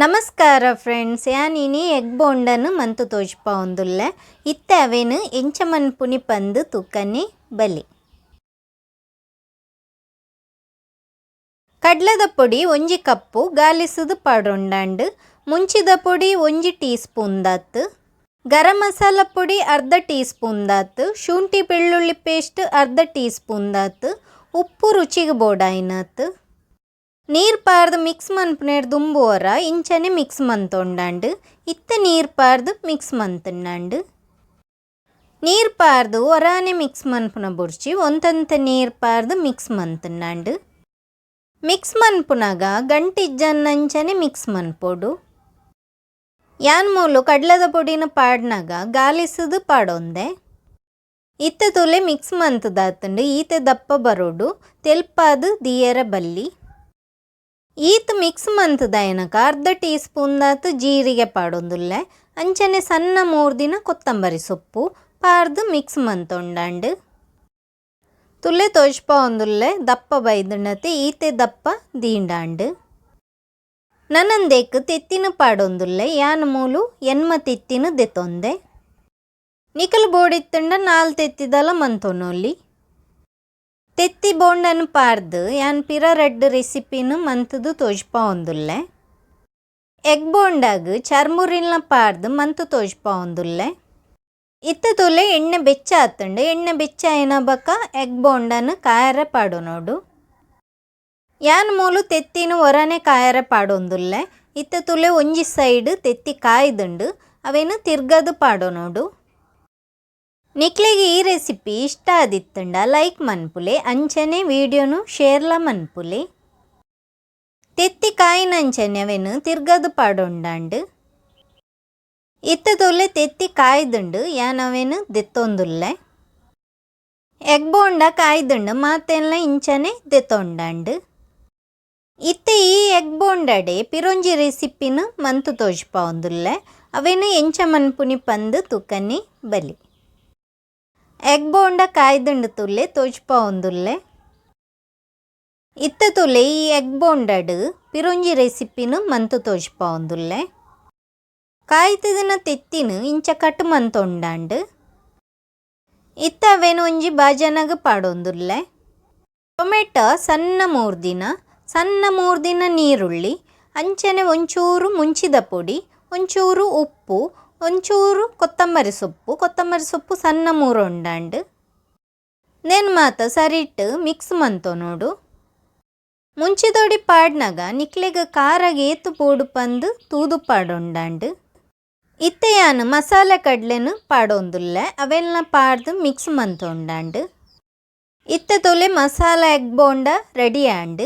ನಮಸ್ಕಾರ ಫ್ರೆಂಡ್ಸ್, ಯಾನ್ ಎಗ್ ಬೋಂಡನು ಮಂತು ತೋಜ್ಪಾವೊಂದುಲ್ಲೆ. ಇತ್ತೆ ಅವೆನ್ ಎಂಚ ಮನ್ಪುನಿ ಪಂದ್ ತೂಕನೆ ಬಲಿ. ಕಡ್ಲೆದ ಪೊಡಿ 1 ಕಪ್ಪು ಗಾಲಿಸುದು ಪಾಡೊಂಡಾಂಡ್. ಮುಂಚಿದ ಪೊಡಿ 1 ಟೀ ಸ್ಪೂನ್ ದಾತ್, ಗರಂ ಮಸಾಲ ಪೊಡಿ ಅರ್ಧ ಟೀ ಸ್ಪೂನ್ ದಾತ್, ಶುಂಠಿ ಬೆಳ್ಳುಳ್ಳಿ ಪೇಸ್ಟ್ ಅರ್ಧ ಟೀ ಸ್ಪೂನ್ ದಾತ್, ಉಪ್ಪು ರುಚಿಗೆ ಬೋಡಾಯಿನಾತ್. ನೀರು ಪಾರ್ದ್ ಮಿಕ್ಸ್ ಮನ್ಪುನೇಡ್ ದುಂಬು ಒರ ಇಂಚನೆ ಮಿಕ್ಸ್ ಮಂತೊಂಡಾಂಡ್. ಇತ್ತೆ ನೀರು ಪಾರ್ದ್ ಮಿಕ್ಸ್ ಮಂತುಂಡಾಂಡ್. ನೀರು ಪಾರ್ದ್ ಒರಾನೆ ಮಿಕ್ಸ್ ಮನ್ಪುನ ಬೊಡ್ಚಿ, ಒಂತೊಂತೆ ನೀರು ಪಾರ್ದ್ ಮಿಕ್ಸ್ ಮಂತುಂಡಾಂಡ್. ಮಿಕ್ಸ್ ಮನ್ಪುನಗ ಗಂಟಿಜ್ಜನ್ನಂಚನೆ ಮಿಕ್ಸ್ ಮನ್ಪೊಡು. ಯಾನ್ ಮೂಲು ಕಡ್ಲೆದ ಪೊಡಿನ ಪಾಡ್ನಗ ಗಾಲಿಸುದು ಪಾಡೊಂದೆ. ಇತ್ತೆ ತೂಲೆ, ಮಿಕ್ಸ್ ಮಂತುದಾತುಂಡು. ಈತೆ ದಪ್ಪ ಬರೋಡು, ತೆಲ್ಪಾದ್ ದೀಯರ ಬಲ್ಲಿ. ಈತ್ ಮಿಕ್ಸ್ ಮಂತುದಾಯನಕ ಅರ್ಧ ಟೀ ಸ್ಪೂನ್ ದಾತ್ ಜೀರಿಗೆ ಪಾಡೊಂದುಲ್ಲೆ. ಅಂಚನೆ ಸಣ್ಣ ಮೂರ್ದಿನ ಕೊತ್ತಂಬರಿ ಸೊಪ್ಪು ಪಾರ್ದ್ ಮಿಕ್ಸ್ ಮಂತೊಂಡಾಂಡ್. ತುಲೆ, ತೋಜ್ಪಾವೊಂದುಲ್ಲೆ, ದಪ್ಪ ಬೈದುಂಡತೆ. ಈತೆ ದಪ್ಪ ದೀಂಡಾಂಡ್. ನನಂದೇಕ್ ತೆತ್ತಿನ ಪಾಡೊಂದುಲ್ಲೆ. ಯಾನ್ ಮೂಲು 80 ತೆತ್ತಿನ ದೆತೊಂದೆ. ನಿಕಲ್ ಬೋಡಿತ್ತುಂಡ 4 ತೆತ್ತಿದಲ ಮಂತೊನೊಲಿ. ತೆತ್ತಿ ಬೋಂಡನ್ ಪಾರ್ದ್ ಯಾನ್ ಪಿರ ರಡ್ಡ್ ರೆಸಿಪಿನ್ ಮಂತುದು ತೋಜ್ಪಾವೊಂದುಲ್ಲೆ. ಎಗ್ ಬೋಂಡಾಗ್ ಚರ್ಮುರಿಲ್ನ ಪಾರ್ದ್ ಮಂತು ತೋಜ್ಪಾವೊಂದುಲ್ಲೆ. ಇತ್ತೆ ತೂಲೆ, ಎಣ್ಣೆ ಬೆಚ್ಚ ಆತುಂಡು. ಎಣ್ಣೆ ಬೆಚ್ಚ ಆಯಿನ ಬೊಕ ಎಗ್ ಬೋಂಡನ್ ಕಾಯರೆ ಪಾಡೊನೊಡು. ಯಾನ್ ಮೂಲು ತೆತ್ತಿನ ಒರನೆ ಕಾಯರೆ ಪಾಡೊಂದುಲ್ಲೆ. ಇತ್ತೆ ತೂಲೆ, ಒಂಜಿ ಸೈಡ್ ತೆತ್ತಿ ಕಾಯ್ದುಂಡು. ಅವೆನ್ ತಿರ್ಗದು ಪಾಡೊನೊಡು. ನಿಕ್ಲೆಗ್ ಈ ರೆಸಿಪಿ ಇಷ್ಟ ಆದಿತ್ತುಂಡ ಲೈಕ್ ಮನ್ಪುಲೆ, ಅಂಚನೆ ವಿಡಿಯೋನು ಶೇರ್ಲ ಮನ್ಪುಲೆ. ತೆತ್ತಿ ಕಾಯಿನಂಚನೆ ಅವೆನ್ ತಿರ್ಗದು ಪಾಡೊಂಡಾಂಡ್. ಇತ್ತೆ ತೂಲೆ, ತೆತ್ತಿ ಕಾಯ್ದುಂಡು. ಯಾನ್ ಅವೆನ್ ದೆತ್ತೊಂದುಲ್ಲೆ. ಎಗ್ ಬೋಂಡ ಕಾಯ್ದುಂಡು. ಮಾತೆನ್ಲ ಇಂಚನೆ ದೆತ್ತೊಂಡಾಂಡ್. ಇತ್ತೆ ಈ ಎಗ್ ಬೋಂಡಡೆ ಪಿರೊಂಜಿ ರೆಸಿಪಿನ್ ಮಂತು ತೋಜ್ಪಾವೊಂದುಲ್ಲೆ. ಅವೆನ್ ಎಂಚ ಮನ್ಪುನಿ ಪಂದ್ ತೂಕನೆ ಬಲಿ. ಎಗ್ ಬೋಂಡ ಕಾಯ್ದುಂಡು, ತುಲೆ, ತೋಜ್ಪಾವೊಂದುಲ್ಲೆ. ಇತ್ತೆ ತುಲೆ, ಈ ಎಗ್ ಬೋಂಡಡ್ ಪಿರೊಂಜಿ ರೆಸಿಪಿನ್ ಮಂತು ತೋಜ್ಪಾವೊಂದುಲ್ಲೆ. ಕಾಯ್ತದಿನ ತೆತ್ತಿನ ಇಂಚ ಕಟ್ ಮಂತೊಂಡಾಂಡ್. ಇತ್ತೆ ಅವೆನ್ ಒಂಜಿ ಬಾಜನಗ್ ಪಾಡೊಂದುಲ್ಲೆ. ಟೊಮೆಟೊ ಸಣ್ಣ ಮೂರ್ದಿನ, ಸಣ್ಣ ಮೂರ್ದಿನ ನೀರುಳ್ಳಿ, ಅಂಚನೆ ಒಂಚೂರು ಮುಂಚಿದ ಪೊಡಿ, ಒಂಚೂರು ಉಪ್ಪು, ಒಂಚೂರು ಕೊತ್ತಂಬರಿ ಸೊಪ್ಪು. ಕೊತ್ತಂಬರಿ ಸೊಪ್ಪು ಸಣ್ಣ ಮೂರೊಂಡಾಂಡ್. ನೆನ್ ಮಾತ ಸರಿಟ್ ಮಿಕ್ಸ್ ಮಂತೊನೊಡು. ಮುಂಚಿದೊಡಿ ಪಾಡ್ನಗ ನಿಕ್ಲೆಗ್ ಖಾರಗ್ ಏತ್ ಬೋಡು ಪಂದ್ ತೂದು ಪಾಡೊಂಡಾಂಡ್. ಇತ್ತೆ ಯಾನ್ ಮಸಾಲೆ ಕಡ್ಲೆನ್ ಪಾಡೊಂದುಲ್ಲೆ. ಅವೆಲ್ನ ಪಾಡ್ದ್ ಮಿಕ್ಸ್ ಮಂತೊಂಡಾಂಡ್. ಇತ್ತೆ ತೂಲೆ, ಮಸಾಲ ಎಗ್ ಬೋಂಡ ರೆಡಿ ಆಂಡ್.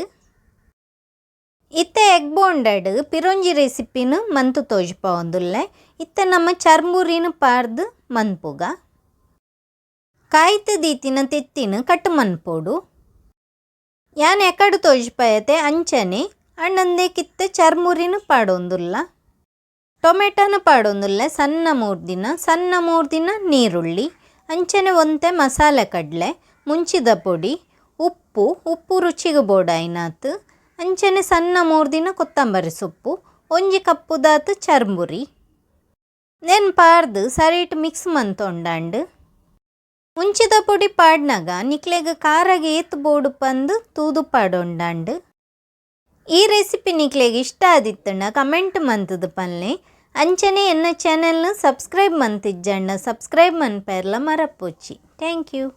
ಇತ್ತೆ ಎಗ್ ಬೋಂಡಡ್ ಪಿರೊಂಜಿ ರೆಸಿಪಿನ್ ಮಂತು ತೋಜ್ಪಾವೊಂದುಲ್ಲೆ. ಇತ್ತೆ ನಮ್ಮ ಚರ್ಮುರಿನ್ ಪಾರ್ದ್ ಮನ್ಪುಗ. ಕಾಯ್ತು ದೀತಿನ ತೆತ್ತಿನ ಕಟ್ ಮನ್ಪೊಡು. ಯಾನ್ ಎಕಡ್ ತೋಜ್ಪಾಯತೆ ಅಂಚನೆ. ಅಣ್ಣಂದೇಕಿತ್ತೆ ಚರ್ಮುರಿನ ಪಾಡೊಂದುಲ್ಲ. ಟೊಮೆಟೊನ ಪಾಡೊಂದುಲ್ಲೆ. ಸಣ್ಣ ಮೂರ್ದಿನ, ಸಣ್ಣ ಮೂರ್ದಿನ ನೀರುಳ್ಳಿ, ಅಂಚನೆ ಒಂತೆ ಮಸಾಲೆ ಕಡಲೆ, ಮುಂಚಿದ ಪೊಡಿ, ಉಪ್ಪು, ಉಪ್ಪು ರುಚಿಗೆ ಬೋಡಾಯಿನಾತ್, ಅಂಚನೆ ಸಣ್ಣ ಮೂರ್ದಿನ ಕೊತ್ತಂಬರಿ ಸೊಪ್ಪು, 1 ಕಪ್ಪುದಾತ್ ಚರ್ಮುರಿ. ನೆನ್ ಪಾರ್ದ್ ಸರಿಟ್ ಮಿಕ್ಸ್ ಮಂತೊಂಡಾಂಡ್. ಮುಂಚಿದ ಪೊಡಿ ಪಾಡ್ನಗ ನಿಕ್ಲೆಗ್ ಖಾರಗ್ ಏತ್ ಬೋಡು ಪಂದ್ ತೂದು ಪಾಡೊಂಡಾಂಡ್. ಈ ರೆಸಿಪಿ ನಿಕ್ಲೆಗ್ ಇಷ್ಟ ಆದಿತ್ತುಂಡ ಕಮೆಂಟ್ ಮಂತುದು ಪನ್ಲೆ. ಅಂಚನೆ ಎನ್ನ ಚಾನೆಲ್ನ ಸಬ್ಸ್ಕ್ರೈಬ್ ಮಂತಿಜ್ಜಂಡ ಸಬ್ಸ್ಕ್ರೈಬ್ ಮನ್ಪೆರ್ಲ ಮರಪೊಚ್ಚಿ. Thank you.